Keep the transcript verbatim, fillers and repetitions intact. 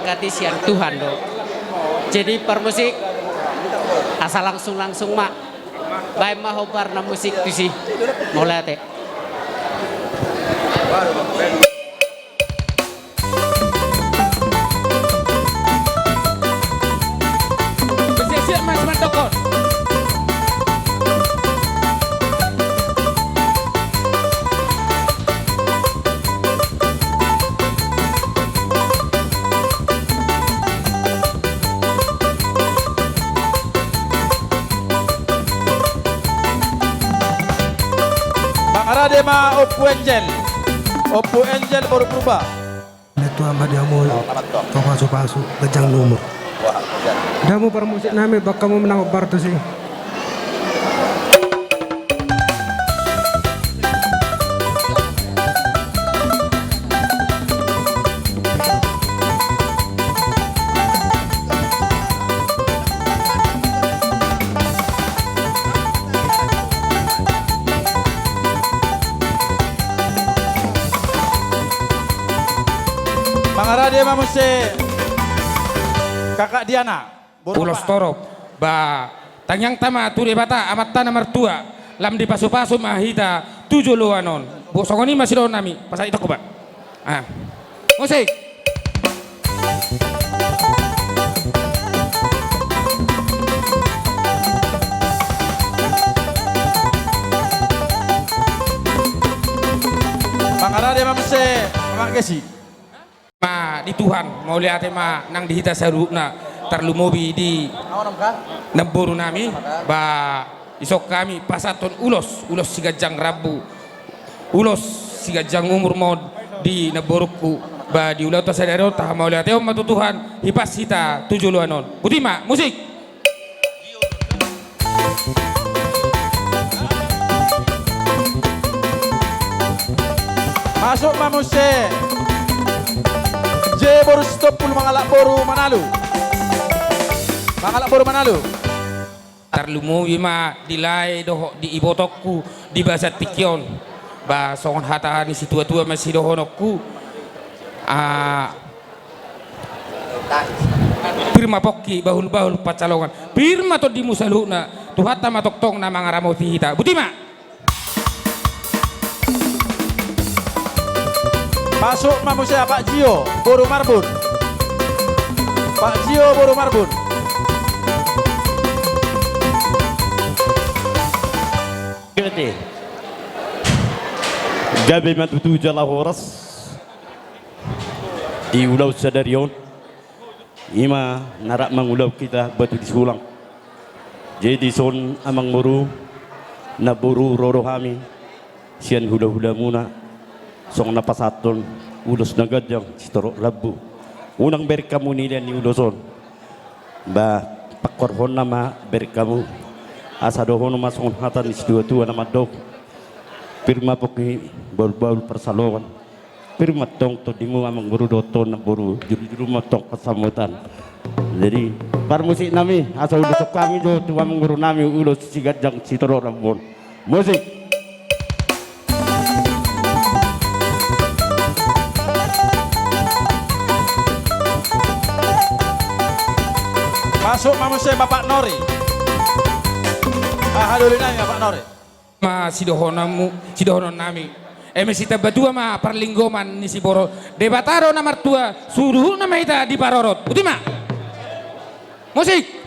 Kati sian Tuhan do. Jadi parmusik, asa langsung-langsung ma. Baen ma hombar na musik tusi. Mauliate. Besi siap mas mandokon. Mangarade ma Ompu Angel. Ompu Angel boru Purba. Tuhan ma di hamu, pasu-pasu, ganjang ni umur. Di hamu parmusik nami, baen hamu ma na hombar tusi. Mangarade ma muse Kakak Diana. Ulos torop, ba, tangiangta ma tu Debata, Amanta na martua, lam dipasu-pasu ma hita tu joloan on. Bo songon i ma sidohonon nami, pasahat itongku ba. Ah. Musik. Mangarade ma muse, Mak Gesi. Ma di Tuhan, mauliate ma nang di hita saluhutna, tarlumobi di namboru nami, ba, dison hami pasahathon ulos, ulos siganjang rambu, ulos siganjang umur ma on di namborungku, ba, di ulaonta sadari on, taha mauliateon ma tu Tuhan, hipas hita tu joloan on. Boti ma, musik. Masuk ma muse. Je boru Sitompul mangalap boru Manalu. Mangalap boru Manalu. Tarlumobi ma di lae dohot di ibotongku di bagasan tingki on. Ba songon hata ni situa-tua ma sidohononku. Ah, pir ma pongki, bahul-bahul pansalongan. Pir ma tondimu saluhutna, Tuhanta ma tongtong na mangaramoti hita. Boti ma. Masuk ma muse Pak Jio boru Marbun. Pak Jio boru Marbun. Gabe ma tutu jala horas. Di ulaon sadari on, i ma na rap mangulahon hita batu di sulang. Jadi dison amangboru, namboru, ro do hami sian hula-hulamuna, songon na pasahathon ulos na ganjang sitorop rambu. Unang bereng hamu nilai ni ulos on. Ba, pangkorhonna ma bereng hamu. Asa dohonon ma songon hata ni situa-tua na mandok. Pir ma pongki, bahul-bahul pansalongan. Pir ma tong tondimu amangboru dohot namboru, julu-julu ma tong pansamotan. Jadi, parmusik nami, asa ulos hami do tu amangboru nami ulos siganjang sitorop rambu on. Musik. Masuk ma muse Bapak Nori. Aha doli nami Bapak Nori. Ma sidohononmu, sidohonon nami. Eme sitambatua ma parlinggoman ni siborok. Debata do na martua, suhut ma hita diparorot. Boti ma. Musik.